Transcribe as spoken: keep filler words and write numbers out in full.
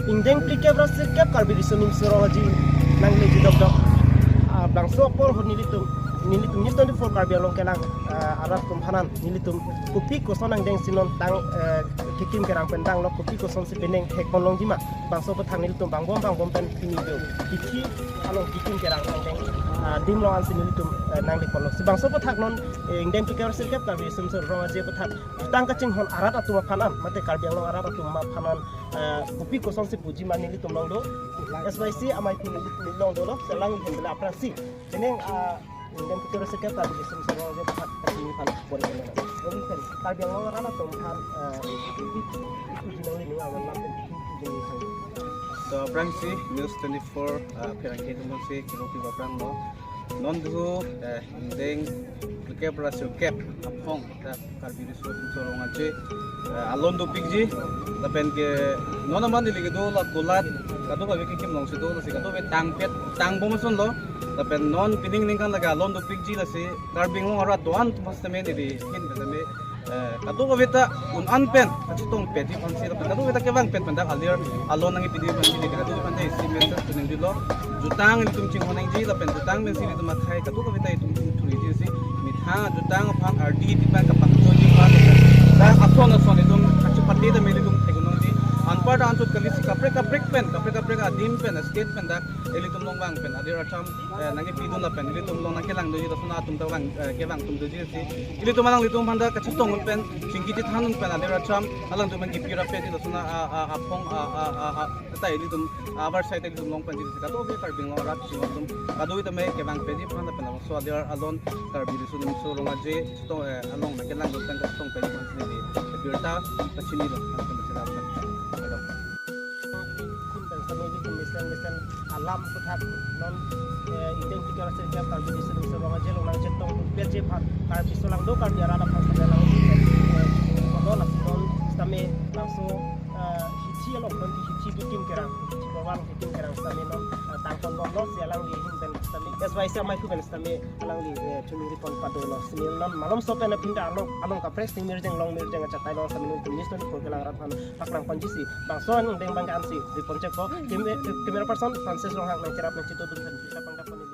Ingdeng phlikep ra sirkep Karbi Riso Nimso Rong Aje nangle jidok dok. Ah, bangso apor ho nelitum, nelitum News twenty-four Karbi Anglong kelang, ah, arat atum aphan an nelitum kopi koson angdeng si non tang, eh, kekim kerang pen tanglo, kopi koson si penang hek pon longji ma. Bangso aphuthak nelitum bangbom bangbom pen pini do. Hithi along kekim kerang angdeng, ah, adim along an si nelitum, eh, nangle ponlo. Si bangso aphuthak non, eh, ingdeng phlikep ra sirkep Karbi Riso Nimso Rong Aje aphuthak jutang kachinghon arat atum aphan an, mate Karbi Anglong arat atum aphan an, eh, kopi koson si puji ma nelitum along do. S Y C amei pini nelitum along dolo, selang ihin bela aphrangsi. Penang, ah, ingdeng phlikep ra sirkep Karbi Riso Nimso Rong Aje aphuthak kachinghon aphan bor pen. Ori pen, Karbi Anglong arat atum aphan, eh, kopi, kopi puji nangli ning awan lam pen kopi puji nangli sang. So, aphrangsi News twenty-four, ah, pherangke atum aphansi keropi aphrang lo. Non do, eh, ingdeng phlikep ra sirkep aphong ta Karbi Riso Nimso Rong Aje, eh, alon dopikji, lapen ke non amat neli kedo la kulat, kadokave kekim along si do, lasi kadokave tangpet, tangbom asonlo, lapen non pining ningkan lake alon dopikji, lasi Karbi Anglong arat do-an atum aphan sitame neli ahin sitame, eh, kadokave ta un-an pen kachetong petji aphansi, lapen kadokave ta kevang pet pen dak alir alon nangkepiji aphansi, kadokave aphanta isi message penang dilo. Jutang ilitum chinghon nangji lapen jutang pensi ilitum akhei kadokave ta itum thuriji si, methang jutang aphan ardi ilitum kapangchoji aphan, dak ason ason itum kachepate tame ilitum theklongji. Anparta anchot kali si kaprek kaprek pen, kaprek kaprek adim pen, state pen dak ilitum along vang pen alir acham, eh, nangkepidun lapen ilitum along nangkelang doji, lason atum ta vang, eh, kevang atum doji si. Ilitum alanglitum aphanta kachetong pen, chingki chethan pen alir acham alangtum nangkepi rapetji, lason a, a, a, aphong, a, a, a, a, ta ilitum, a, abar side ilitum along pen ji si kadokave Karbi Anglong arat chinghon atum kadokave tame kevang petji aphan lapen labangso alir alon Karbi Riso Nimso Rong Aje chetong, eh, along nangkelang dun pen kachetong petji aphansi neli birta pachinilo. Ilitum pen sitame ilitum mesen mesen alam aphuthak non, eh, ingdeng phlikep ra sirkep Karbi Riso Nimso Rong Aje along nangchetong petji aphan Karbi solangdo Karbi arat aphan sitame lang, eh, kono lasi non sitame labangso, eh, hithi along pen hithi kekim kerang, hithi borwan kekim kerang sitame non, eh, tang ponbomlo, si alangli ahin pen sitame S Y C amei aphu pen sitame alangli, eh, chunri pon padolo. Si non malomso pen aphinta along, along kaprek sing mirjeng long mirjeng achatai along sitame nelitum News twenty-four kelang arat aphan paklang ponji si. Bangso angdeng abang ke-ansi ri ponchekpo. Keme-, camera person Francis Ronghang nangcherap nangchito atum aphan bisa pangkap pon.